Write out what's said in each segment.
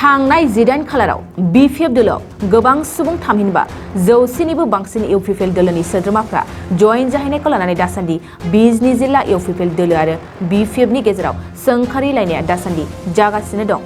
थांनाय 18 खालाराव BPF दोलोआव गोबां सुबुं थामहिनबा 100निबो बांसिन UPPL दोलोनि सोद्रोमाफ्रा जयेन जाहैनायखौ लानानै दासान्दि बिजनी जिल्ला UPPL दोलो आरो BPFनि गेजेराव सोंखारिलायनाया दासान्दि जागासिनो दं।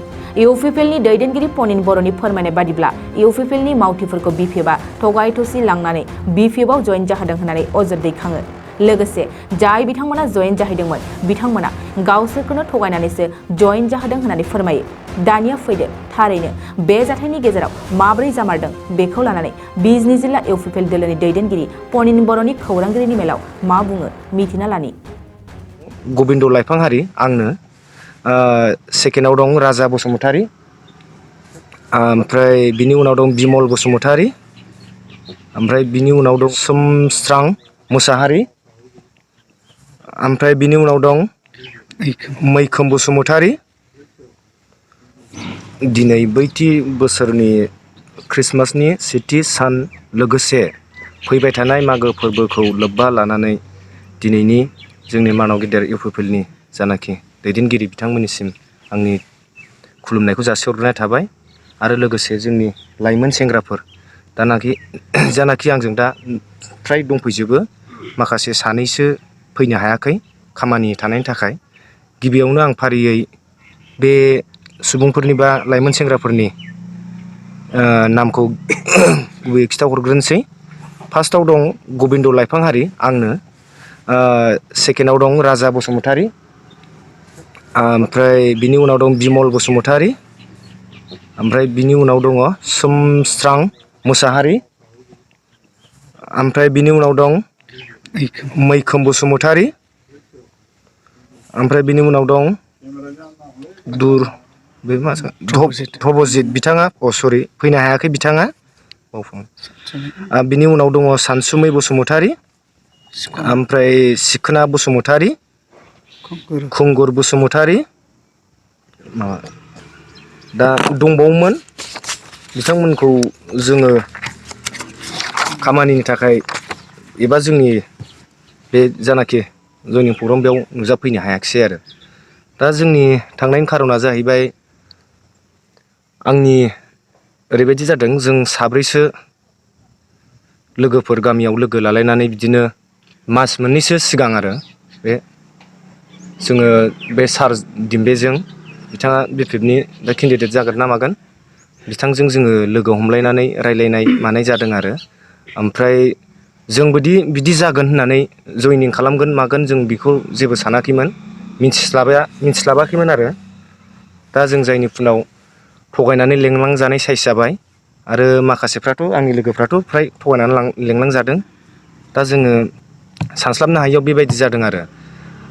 UPPLनि दैदेनगिरि पनिन बर'नि फोरमायनाय बादिब्ला UPPLनि मावथिफोरखौ BPFआ थगाय थसि लांनानै BPFआव जयेन जाहोदों होननानै अजद दैखाङो। लोगोसे जाय बिथांमोना जयेन जाहैदोंमोन बिथांमोना गावसोरखौनो थगायनानैसो जयेन जाहोदों होननानै फोरमायो। दानिया फैदो थारैनो बे जाथायनि गेजेराव माबोरै जामारदों बेखौ लानानै बिजनी जिल्ला UPPL दोलोनि दैदेनगिरि पनिन बर'नि खौरांगिरिनि मेलाव मा बुङो मिथिना लानि। गोविंद लाइफांहारि आंनो सेकेन्डआव दं राजा बसुमतारी, ओमफ्राय बिनि उनाव दं बिमल बसुमतारी, ओमफ्राय बिनि उनाव दं सोमस्रां मुसाहारि, ओमफ्राय बिनि उनाव दं मैखोम बसुमतारी। दिनै बैथि बोसोरनि ख्रिस्टमासनि सेथि सान लोगोसे फैबाय थानाय मागो फोरबोखौ लोब्बा लानानै दिनैनि जोंनि मानाव गेदेर UPPLनि जानाखि दैदेनगिरि बिथांमोननिसिम आंनि खुलुमनायखौ जासिहरनाय थाबाय आरो लोगोसे जोंनि लाइमोन सेंग्राफोर जानाखि आंजों दा फ्राय दंफैजोबो, माखासे सानैसो फैनो हायाखै खामानि थानायनि थाखाय। गिबियावनो आं फारियै बे सुबुंफोरनि बा लाइमोन सेंग्राफोरनि नामखौ गुबैयै खिथाहरग्रोनोसै। फार्स्टआव दं गोविंद लाइफांहारि आंनो, सेकेन्डआव दं राजा बसुमतारी, ओमफ्राय बिनि उनाव दं बिमल बसुमतारी, ओमफ्राय बिनि उनाव दङ सोमस्रां मुसाहारि, ओमफ्राय बिनि उनाव दं मैखोम बसुमतारी, ओमफ्राय बिनि उनाव दं धबजित बिथाङा सरि फैनो हायाखै बिथाङा। बिनि उनाव दङ सानसुमै बसुमतारी, ओमफ्राय सिखोना बसुमतारी, खुंगुर बसुमतारी। दा दंबावोमोन बिथांमोनखौ जोङो खामानिनि थाखाय एबा जोंनि बे जानाखि जयनिं प्रग्राम बेयाव नुजाफैनो हायाखिसै आरो। दा जोंनि थांनायनि खारना जाहैबाय आंनि ओरैबायदि जादों, जों साब्रैसो लोगोफोर गामियाव लोगो लालायनानै बिदिनो मास मोननैसो सिगां आरो जोङो बे सार दिम्बेजों, बिथाङा BPFनि दा केन्डिडेट जागोन ना मागोन, बिथांजों जोङो लोगो हमलायनानै रायलायनाय मानाय जादों आरो। ओमफ्राय जोंबोदि बिदि जागोन होननानै जयनिं खालामगोन मागोन जों बेखौ जेबो सानाखैमोन, मिन्थिस्लाबाखैमोन आरो। दा जों जायनि फुनाव थगायनानै लेंलांजानाय साइस जाबाय आरो माखासेफ्राथ' आंनि लोगोफ्राथ' फ्राय थगायनानै लेंलांजादों। दा जोङो सानस्लाबनो हायियाव बेबायदि जादों आरो।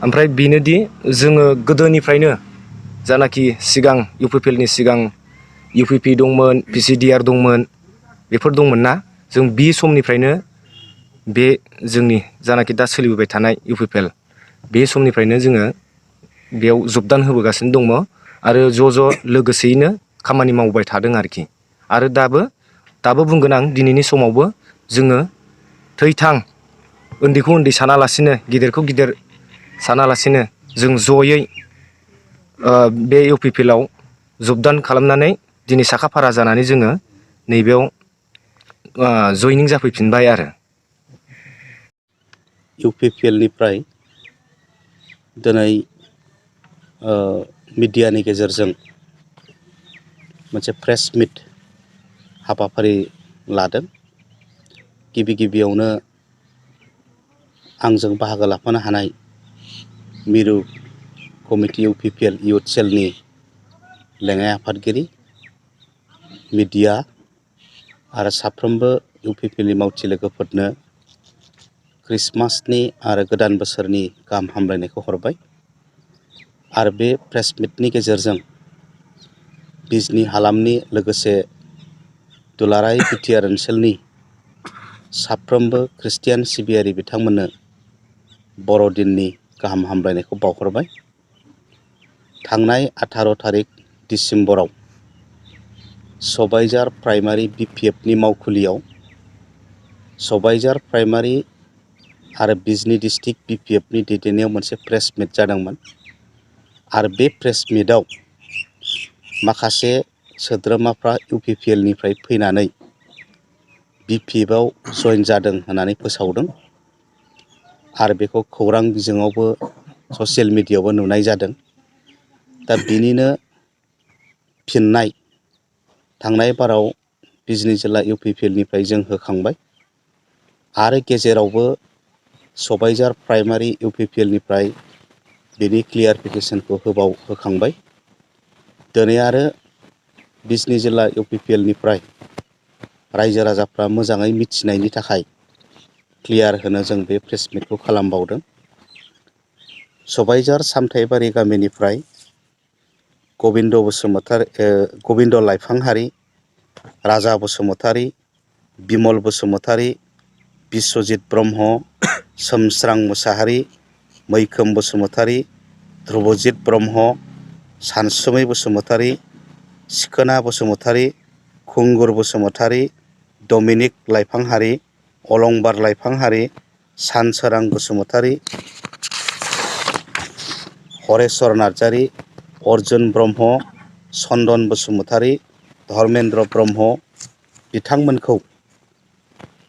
ओमफ्राय बेनोदि जोङो गोदोनिफ्रायनो जानाखि सिगां UPPLनि सिगां UPP दंमोन, PCDR दंमोन, बेफोर दंमोन ना, जों बे समनिफ्रायनो बे जोंनि जानाखि दा सोलिबोबाय थानाय UPPL, बे समनिफ्रायनो जोङो बेयाव जबदान होबोगासिनो दङ आरो ज' लोगोसेयैनो खामानि मावबाय थादों आरोखि। आरो दाबो बुंगोन आं, दिनैनि समावबो जोङो थैथां उन्दैखौ उन्दै सानालासिनो, गिदिरखौ गिदिर सानालासिनो जों जयै बे UPPLआव जबदान खालामनानै दिनै साखाफारा जानानै जोङो नैबेयाव जयनिं जाफैफिनबाय आरो। UPPLनिफ्राय दिनै मिडियानि गेजेरजों मोनसे प्रेस मिट हाबाफारि लादों। गिबियावनो आंजों बाहागो लाफानो हानाय मिरु कमिटि UPPL इयुथ सेलनि लेङाइ आफादगिरि, मिडिया आरो साफ्रोमबो UPPLनि मावथि लोगोफोरनो ख्रिस्टमासनि आरो गोदान बोसोरनि गाहाम हामलायनायखौ हरबाय। आरो बे प्रेस मिटनि गेजेरजों बिजनी हालामनि लोगोसे दुलाराय BTR ओनसोलनि साफ्रोमबो ख्रिस्टियान सिबियारि बिथांमोननो बर'दिननि गाहाम हामलायनायखौ बावहरबाय। थांनाय 18 थारिख डिसेम्बराव सबायझार प्राइमारि BPFनि मावखुलियाव सबायझार प्राइमारि आरो बिजनी डिस्ट्रिक्ट BPFनि दैदेननायाव मोनसे प्रेस मिट जादोंमोन। आरो बे प्रेस मिटआव माखासे सोद्रोमाफ्रा UPPL निफ्राय फैनानै BPF आव जइन जादों होननानै फोसावदों आरो बेखौ खौरां बिजोङावबो ससियेल मिडियायावबो नुनाय जादों। दा बिनिनो फिननाय थांनाय बाराव बिजनी जिल्ला UPPL निफ्राय जों होखांबाय आरो गेजेरावबो सबायझार प्राइमारि UPPL निफ्राय बिनि क्लियारिफिकेसनखौ होखांबाय। दिनै आरो बिजनी जिल्ला UPPL निफ्राय रायजो राजाफ्रा मोजाङै मिथिनायनि थाखाय क्लियार होनो जों बे प्रेस मिटखौ खालामबावदों। सबायझार सामथाइबारि गामिनिफ्राय गबिन्द लाइफांहारि, राजा बसुमतारी, बिमल बसुमतारी, बिस्वजित ब्रह्म, सोमस्रां मुसाहारि, मैखोम बसुमतारी, ध्रुबजित ब्रह्म, सानसुमै बसुमतारी, सिखोना बसुमतारी, खुंगुर बसुमतारी, डमिनिक लाइफांहारि, अलंबार लाइफांहारि, सानसोरां बसुमतारी, हरेस्वर नार्जारी, अर्जुन ब्रह्म, चन्दन बसुमतारी, धर्मेन्द्र ब्रह्म बिथांमोनखौ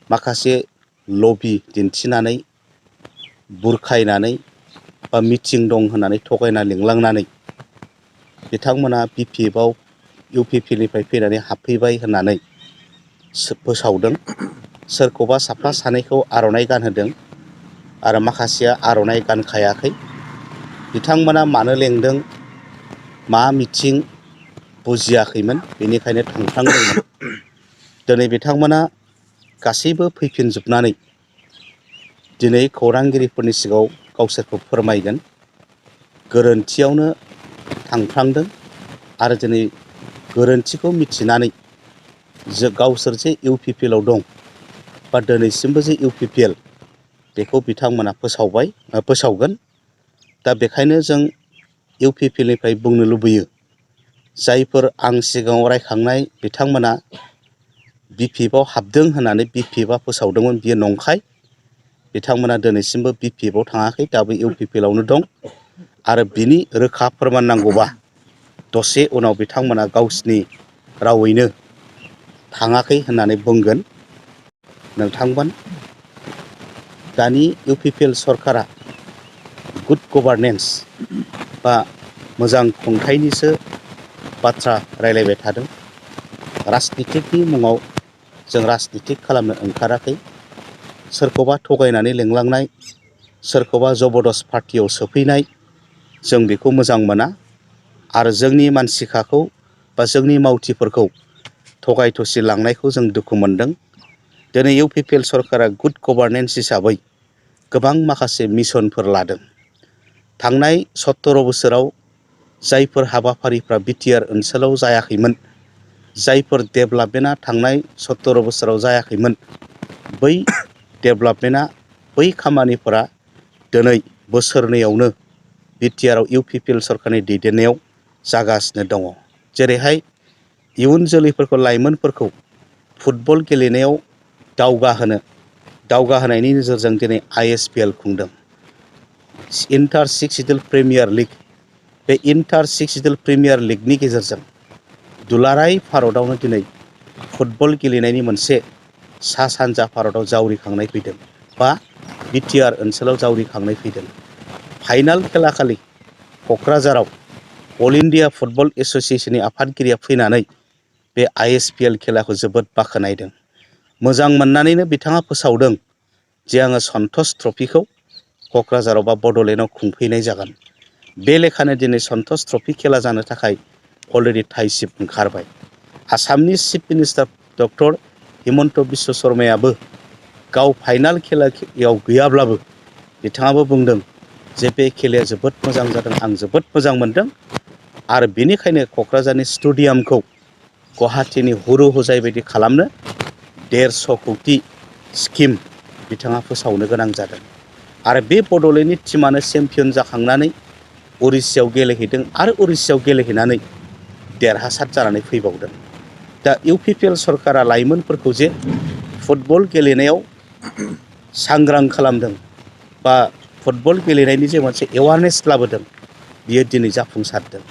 माखासे लबि दिन्थिनानै बुरखायनानै बा मिटिं दं होननानै थगायना लिंलांनानै बिथांमोना BPF आव UPPL निफ्राय फैनानै हाबफैबाय होननानै फोसावदों। सोरखौबा साफा सानैखौ आर'नाइ गानहोदों आरो माखासेया आर'नाइ गानखायाखै। बिथांमोना मानो लेंदों मा मिथिं बुजियाखैमोन, बेनिखायनो थांफ्लांदोंमोन। दिनै बिथांमोना गासैबो फैफिनजोबनानै दिनै खौरांगिरिफोरनि सिगाङाव गावसोरखौ फोरमायगोन। गोरोन्थियावनो थांफ्लांदों आरो दिनै गोरोन्थिखौ मिथिनानै गावसोर जे UPPL आव दं बा दिनैसिमबो जे UPPL बेखौ बिथांमोना फोसावगोन। दा बेखायनो जों UPPL निफ्राय बुंनो लुबैयो, जायफोर आं सिगाङाव रायखांनाय बिथांमोना BPF आव हाबदों होननानै BPF आ फोसावदोंमोन, बियो नंखाय। बिथांमोना दिनैसिमबो BPF आव थाङाखै, दाबो UPPL आवनो दं आरो बिनि रोखा फोरमान नांगौबा दसे उनाव बिथांमोना गावसिनि रावैनो थाङाखै होननानै बुंगोन। नोंथांमोन, दानि UPPL सरकारा गुड गभार्नेन्स बा मोजां खुंथायनिसो बाथ्रा रायलायबाय थादों। राजनितिकनि मुङाव जों राजनितिक खालामनो ओंखाराखै। सोरखौबा थगायनानै लिंलांनाय, सोरखौबा जबरदस्त पार्टियाव सोफैनाय जों बेखौ मोजां मोना आरो जोंनि मानसिखाखौ बा जोंनि मावथिफोरखौ थगाय थसि लांनायखौ जों दुखु मोनदों। दिनै UPPL सरकारा गुड गभार्नेन्स हिसाबै गोबां माखासे मिशनफोर लादों। थांनाय 17 बोसोराव जायफोर हाबाफारिफ्रा BTR ओनसोलाव जायाखैमोन, जायफोर डेभेलपमेन्टआ थांनाय 17 बोसोराव जायाखैमोन, बै डेभेलपमेन्टआ, बै खामानिफोरा दिनै बोसोरनैयावनो BTR आव UPPL सरकारनि दैदेननायाव जागासिनो दङ। जेरैहाय इयुन जोलैफोरखौ, लाइमोनफोरखौ फुटबल गेलेनायाव दावगाहोनायनि नोजोरजों दिनै ISPL खुंदों। इन्टार सिक्स सिडुल प्रिमियार लिग, बे इन्टार सिक्स सिडुल प्रिमियार लिगनि गेजेरजों दुलाराय भारतआवनो दिनै फुटबल गेलेनायनि मोनसे सा सानजा भारतआव जावरिखांनाय फैदों बा BTR ओनसोलाव जावरिखांनाय फैदों। फाइनाल खेलाखालि क'क्राझाराव अल इन्डिया फुटबल एस'सिएशननि आफादगिरिया फैनानै बे ISPL खेलाखौ जोबोद बाख्नायदों। मोजां मोननानैनो बिथाङा फोसावदों जे आङो सन्टस ट्रफिखौ क'क्राझाराव बा बड'लेण्डआव खुंफैनाय जागोन। बे लेखानो दिनै सन्टस ट्रफि खेला जानो थाखाय अलरेडि टाइसिप ओंखारबाय। आसामनि chief minister doctor Himanta Biswa शर्मायाबो गाव फाइनाल खेलायाव गैयाब्लाबो बिथाङाबो बुंदों जे बे खेलाया जोबोद मोजां जादों, आं जोबोद मोजां मोनदों आरो बेनिखायनो क'क्राझारनि स्टेडियामखौ गुवाहाटीनि हुरु हुजाय बायदि खालामनो 150 कौटि स्किम बिथाङा फोसावनो गोनां जादों। आरो बे बड'लेण्डनि टीमानो चेम्पियन जाखांनानै उरिष्यायाव गेलेहैदों आरो उरिष्यायाव गेलेहैनानै देरहासार जानानै फैबावदों। दा UPPL सरकारा लाइमोनफोरखौ जे फुटबल गेलेनायाव सांग्रां खालामदों बा फुटबल गेलेनायनि जे मोनसे एवारनेस लाबोदों, बियो दिनै जाफुंसारदों।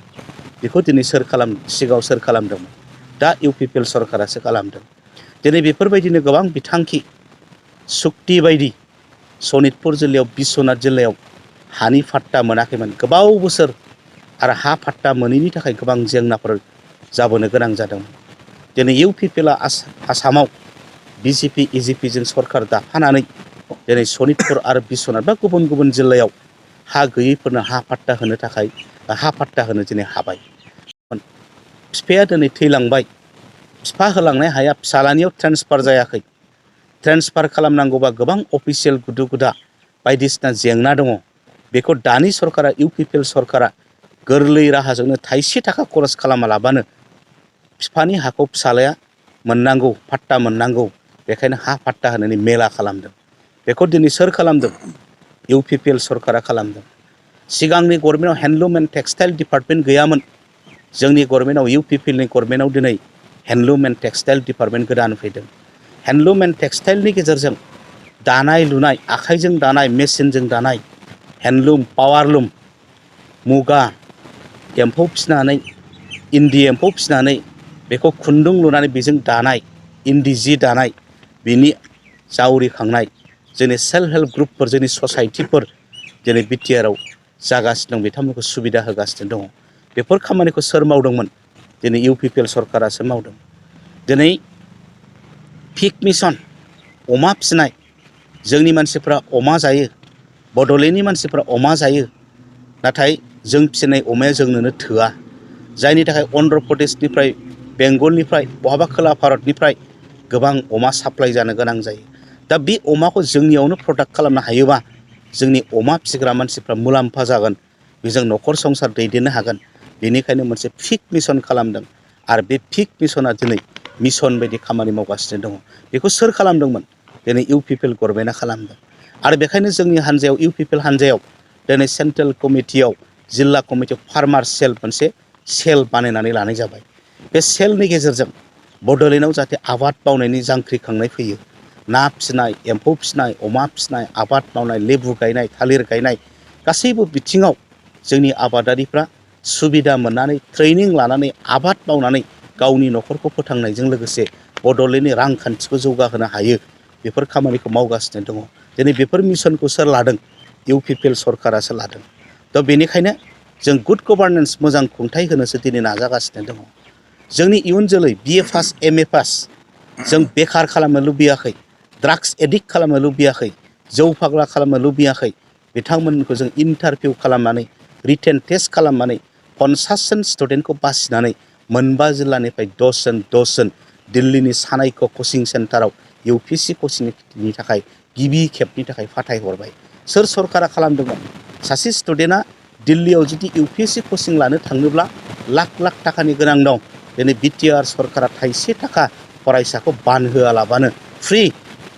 बेखौ दिनै सिगाङाव सोर खालामदोंमोन? दा UPPL सरकारासो खालामदों। दिनै बेफोरबायदिनो गोबां बिथांखि सुक्ति बायदि सनितपुर जिल्लायाव बिश्वनाथ जिल्लायाव हानि फाट्टा मोनाखैमोन गोबाव बोसोर आरो हा फाट्टा मोनैनि थाखाय गोबां जेंनाफोर जाबोनो गोनां जादोंमोन। दिनै UPPL आसामाव BJP EJPजों सरकार दाफानानै दिनै सनितपुर आरो बिश्वनाथ बा गुबुन गुबुन जिल्लायाव हा गैयैफोरनो हा फाट्टा होनो थाखाय हा फाट्टा होनो दिनै हाबाय। बिफाया दिनै थैलांबाय, बिफा होलांनाय हाया फिसालानियाव ट्रेन्सफार जायाखै। ट्रेन्सफार खालामनांगौबा गोबां अफिसियेल गुदु गुदा बायदिसिना जेंना दङ। बेखौ दानि सरकारा UPPL सरकारा गोरलै राहाजोंनो थाइसे थाखा खरस खालामालाबानो बिफानि हाखौ फिसालाया मोननांगौ, फाट्टा मोननांगौ, बेखायनो हा फाट्टा होनानै मेला खालामदों। बेखौ दिनै सोर खालामदों? UPPL सरकारा खालामदों। सिगांनि गभर्नमेन्टआव हेन्डलुम एन्ड टेक्सटाइल डिपार्टमेन्ट गैयामोन। जोंनि गभर्नमेन्टआव UPPLनि गभर्नमेन्टआव दिनै हेन्डलुम एन्ड टेक्सटाइल डिपार्टमेन्ट गोदान फैदों। हेन्डलुम एन्ड टेक्सटाइलनि गेजेरजों दानाय लुनाय, आखाइजों दानाय, मेसिनजों दानाय, हेन्डलुम, पावारलुम, मुगा एम्फौ फिसिनानै, इन्दि एम्फौ फिसिनानै बेखौ खुन्दुं लुनानै बेजों दानाय, इन्दि जि दानाय, बिनि जावरिखांनाय जोंनि सेल्फ हेल्प ग्रुपफोर, जोंनि ससाइटिफोर दिनै BTRआव जागासिनो दं, बिथांमोनखौ सुबिदा होगासिनो दङ। बेफोर खामानिखौ सोर मावदोंमोन? दिनै UPPL सरकारासो मावदों। दिनै पिग मिसन, अमा फिसिनाय, जोंनि मानसिफ्रा अमा जायो, बड'लेण्डनि मानसिफ्रा अमा जायो, नाथाय जों फिसिनाय अमाया जोंनोनो थोआ। जायनि थाखाय अन्ध्र प्रदेशनिफ्राय, बेंगलनिफ्राय, बहाबा खोला भारतनिफ्राय गोबां अमा साप्लाइ जानो गोनां जायो। दा बे अमाखौ जोंनियावनो प्रडाक्ट खालामनो हायोबा जोंनि अमा फिसिग्रा मानसिफ्रा मुलाम्फा जागोन, बेजों न'खर संसार दैदेननो हागोन। बेनिखायनो मोनसे पिग मिसन खालामदों आरो बे पिग मिसना दिनै मिसन बायदि खामानि मावगासिनो दङ। बेखौ सोर खालामदोंमोन? दिनै UPPL गभर्नमेन्टआ खालामदों। आरो बेखायनो जोंनि हान्जायाव, UPPL हान्जायाव दिनै सेन्ट्रेल कमिटियाव, जिल्ला कमिटियाव फार्मार सेल मोनसे सेल बानायनानै लानाय जाबाय। बे सेलनि गेजेरजों बड'लेण्डआव जाहाथे आबाद मावनायनि जांख्रिखांनाय फैयो, ना फिसिनाय, एम्फौ फिसिनाय, अमा फिसिनाय, आबाद मावनाय, लेबु गायनाय, थालिर गायनाय, गासैबो बिथिङाव जोंनि आबादारिफ्रा सुबिदा मोननानै, ट्रेनिं लानानै, आबाद मावनानै गावनि न'खरखौ फोथांनायजों लोगोसे बड'लेण्डनि रांखान्थिखौ जौगाहोनो हायो, बेफोर खामानिखौ मावगासिनो दङ। दिनै बेफोर मिसनखौ सोर लादों? UPPL सरकारासो लादों। दा बेनिखायनो जों गुड गभार्नेन्स, मोजां खुंथाय होनोसो दिनै नाजागासिनो दङ। जोंनि इयुन जोलै BA पास, MA पास जों बेखार खालामनो लुबैयाखै, ड्राग्स एडिक्ट खालामनो लुबैयाखै, जौ फाग्ला खालामनो लुबैयाखै। बिथांमोनखौ जों इन्टारभिउ खालामनानै, रिटेन टेस्ट खालामनानै 50 जन स्टुडेन्टखौ बासिनानै मोनबा जिल्लानिफ्राय 10 जन दिल्लीनि सानायख' कचिं सेन्टाराव UPSC कचिंनि थाखाय गिबि खेबनि थाखाय फाथायहरबाय। सोर सरकारा खालामदोंमोन? सासे स्टुडेन्टआ दिल्लीयाव जुदि UPSC कचिं लानो थाङोब्ला लाख लाख थाखानि गोनां दं। दिनै BTR सरकारा थाइसे थाखा फरायसाखौ बान होआलाबानो फ्रि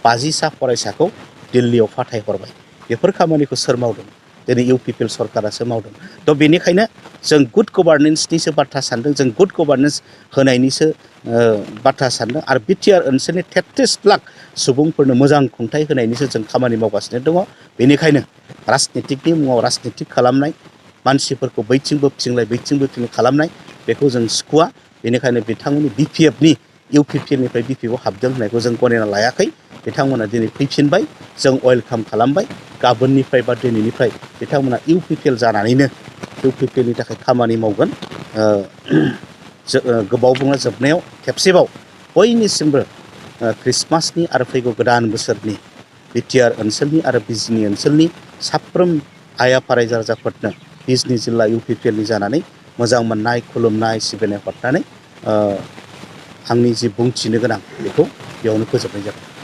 50सा फरायसाखौ दिल्लीयाव फाथायहरबाय। बेफोर खामानिखौ सोर मावदों? दिनै UPPL सरकारासो मावदों। थ' बेनिखायनो जों गुड गभार्नेन्सनिसो बाथ्रा सानदों, जों गुड गभार्नेन्स होनायनिसो बाथ्रा सानदों आरो BTR ओनसोलनि 33 लाख सुबुंफोरनो मोजां खुंथाय होनायनिसो जों खामानि मावगासिनो दङ। बेनिखायनो राजनितिकनि मुङाव राजनितिक खालामनाय, मानसिफोरखौ बैथिं बोबथिंलाय बैथिं बोबथिंलाय खालामनाय, बेखौ जों सुखुवा। बेनिखायनो बिथांमोननि BPFनि UPPLनिफ्राय BPFआव हाबदों होननायखौ जों गनायना लायाखै। बिथांमोना दिनै फैफिनबाय, जों वेलकाम खालामबाय। गाबोननिफ्राय बा दिनैनिफ्राय बिथांमोना UPPL जानानैनो UPPLनि थाखाय खामानि मावगोन। गोबाव बुंना जोबनायाव खेबसेबाव बयनिसिमबो ख्रिस्टमासनि आरो फैगौ गोदान बोसोरनि BTR ओनसोलनि आरो बिजनि ओनसोलनि साफ्रोम आइ आफा रायजो राजाफोरनो बिजनि जिल्ला UPPLनि जानानै मोजां मोननाय, खुलुमनाय, सिबिनाय हरनानै आंनि जि बुंथिनो गोनां बेखौ बेयावनो फोजोबनाय जाबाय।